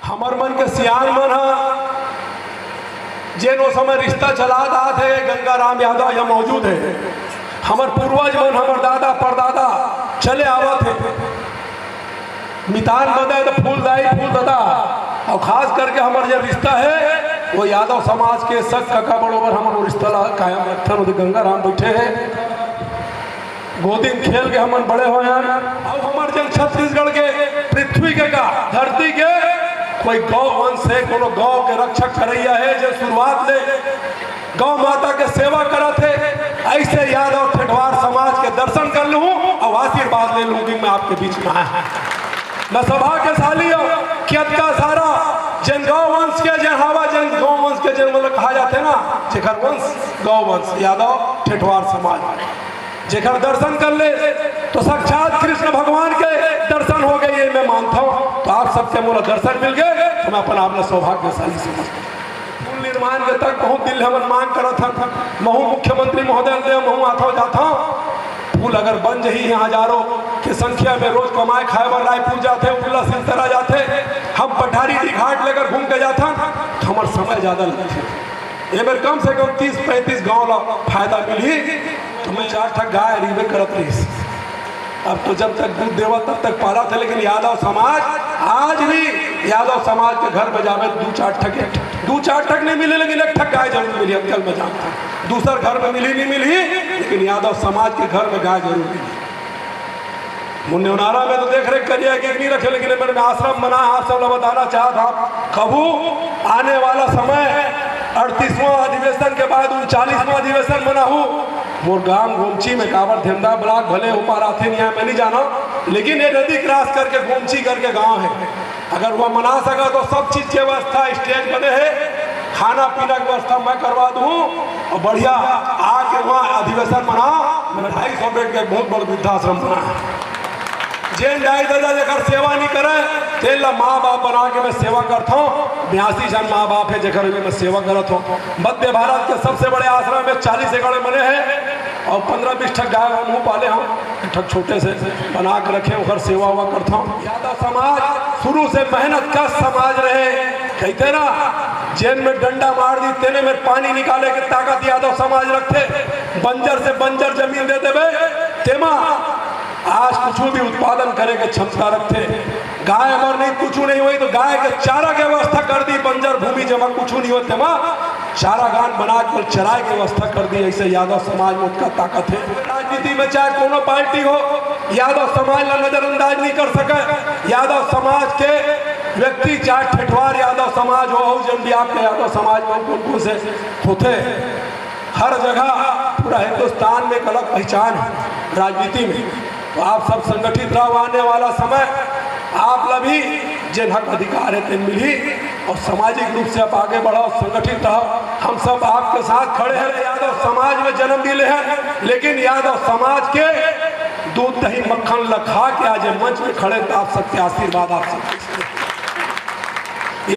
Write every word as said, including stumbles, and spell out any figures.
हमर मन के सियान मन ह जेन ओ समय रिश्ता चलात आत हे, गंगाराम यादव यहाँ मौजूद हे। हमर पूर्वज मन, हमर दादा परदादा चले आवत हे, मितान बदे तो फूल दाई फूल ददा, अउ खास करके हमर जे रिश्ता हे वो यादव समाज के सग कका बड़ोबर हमन वो रिश्ता ला कायम रखथन। ओदे गंगाराम बइठे हे, गोदी म खेल के हमन बड़े होए हन। अउ हमर जन छत्तीसगढ़ के पृथ्वी के का, धरती के कोई गौ वंश हे, कोनो गौ के रक्षक करइया हे, जे शुरुआत ले गौ माता के सेवा करत हे, अइसे यादव ठेठवार समाज के दर्शन कर लूं अउ आशीर्वाद ले लूं कि मैं आपके बीच में आया हूं। मैं सौभाग्यशाली हूं कि अतका सारा जेन गौ वंश के, जेन हवा, जेन गौ वंश के जेन मतलब कहा जाथे ना, जेकर वंश गौ वंश, यादव ठेठवार समाज, जेकर दर्शन कर ले तो साक्षात कृष्ण भगवान के दर्शन हो गे, ये मैं मानथंव। तो आप सबके मोला दर्शन मिल गे तो मैं अपन आप ला सौभाग्यशाली समझथंव। पुल निर्माण के तक बहुत दिन ले हमन मांग करत हन, महू मुख्यमंत्री महोदय ल देव, महू आथंव जाथंव। पुल अगर बन जही, यहाँ हजारों के संख्या में रोज कमाए खाए बर रायपुर जाथे, उल्ला सिलचर आ जाथे, हम पठारी डी घाट लेकर घूम के जाथन, तो हमर समय ज्यादा लगथे। एमेर कम से कम तीस पैंतीस गांव ला फायदा मिलही। तो मैं चार ठक गाय रहिबे करत रहिस। अब तो जब तक दूध देवा तब तक पालथे, लेकिन यादव समाज आज भी, यादव समाज के घर में जाबे दू चार ठक, दू चार ठक नहीं मिले, लेकिन एक ठक गाय जरूर मिली। अक्कल में जानता, दूसर घर में मिली नहीं मिली, लेकिन यादव समाज के घर में गाय जरूर मिली। मुन्नेवनारा में तो देख रेख करिया कि नहीं रखे, लेकिन मेरे में आश्रम बना है, आप सब ला बताना चाहत हंव। कभू आने वाला समय अड़तीसवां अधिवेशन के बाद उनचालीसवां अधिवेशन बनाहू, मोर गांव गोमची में, काबर धेमदा ब्लॉक भले ओ पार आथे नहीं आय, मैं नहीं जानंव, लेकिन ये नदी क्रॉस करके गोमची करके गांव हे। अगर वो मना सका तो सब चीज के व्यवस्था, स्टेज बने हे, खाना पीना के व्यवस्था मैं करवा दूं अउ बढ़िया आके वहाँ अधिवेशन मना। मैं ढाई सौ बेड के बहुत बड़ा वृद्धाश्रम बना हे। जेन दाई ददा जेकर सेवा नहीं करे, तेन ला माँ बाप बना के मैं सेवा करथंव। बयासी झन माँ बाप हे जेकर भी मैं सेवा करत हंव। मध्य भारत के सबसे बड़े आश्रम में चालीस एकड़ बने हे अउ पन्द्रह बीस ठक गाय हमहू पाले हंव, एक ठक छोटे से बना के रखे, ओकर सेवा उवा करथंव। यादव समाज शुरू से मेहनत का समाज रहे, कहिथे ना, जेन में डंडा मार दी तेने में पानी निकाले के ताकत यादव समाज रखथे। बंजर से बंजर जमीन दे देबे, तेमा आज कुछ भी उत्पादन करे के क्षमता रखथे। गाय अगर नहीं, कुछ नहीं होही, तो गाय के चारा के व्यवस्था कर दी, बंजर भूमि जेमा कुछ नहीं होय, तेमा चारागान बना के चराए के व्यवस्था कर दी। अइसे यादव समाज में ओतका ताकत हे। राजनीति में चाहे कोनो पार्टी हो, यादव समाज ला नजरअंदाज नहीं कर सके। यादव समाज के व्यक्ति, चाहे ठेठवार यादव समाज हो, अउ जन भी आपके यादव समाज में कौन कौन से होथे, हर जगह पूरा हिंदुस्तान में एक अलग पहचान हे राजनीति में। तो आप सब संगठित रहो, आने वाला समय आप ला भी जेन हक अधिकार हे तेन मिलही अउ सामाजिक रूप से आप आगे बढ़व, संगठित रहव। हम सब आपके साथ खड़े हन। यादव समाज में जन्म भी ले हन, लेकिन यादव समाज के दूध दही मक्खन ला खा के आज ये मंच में खड़े हन, तो आप सबके आशीर्वाद आप सब